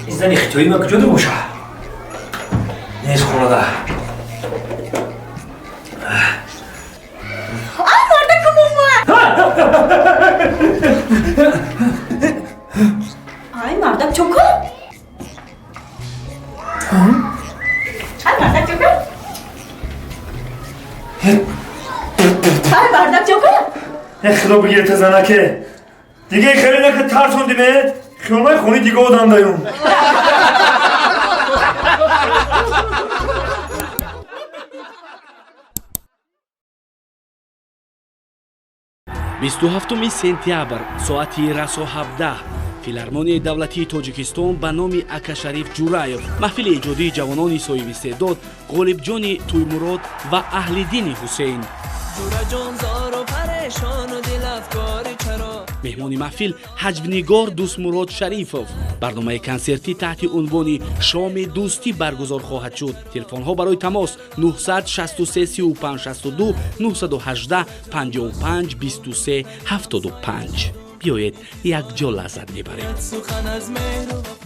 Ин зани хитоӣ ма куҷода боша? Нест хонада. Ай, мардаку момо! Ай, мардак чока? Ай, мардак чока? Ай, мардак чока? Э, худо бигирта, занаке. Дига хеле нака тарсондимед. Хиёлмаи хони дига одам даюм. 27 сентябр, соати расо 17, Филармонияи давлатии Тоҷикистон ба номи Акашариф Ҷураев, маҳфили эҷодии ҷавонони соҳибистеъдод Ғолибҷони Тӯймурод ва Аҳлиддини Ҳусейн. Меҳмони маҳфил ҳаҷвнигор Дӯстмурод Шарифов. Барномаи консертӣ таҳти унвони «Шоми дӯстӣ» баргузор хоҳад шуд. Телефонҳо барои тамос: 963 35 62, 918 55 23 75. Биёед, якҷо лаззат мебарем. Сухан аз меҳру.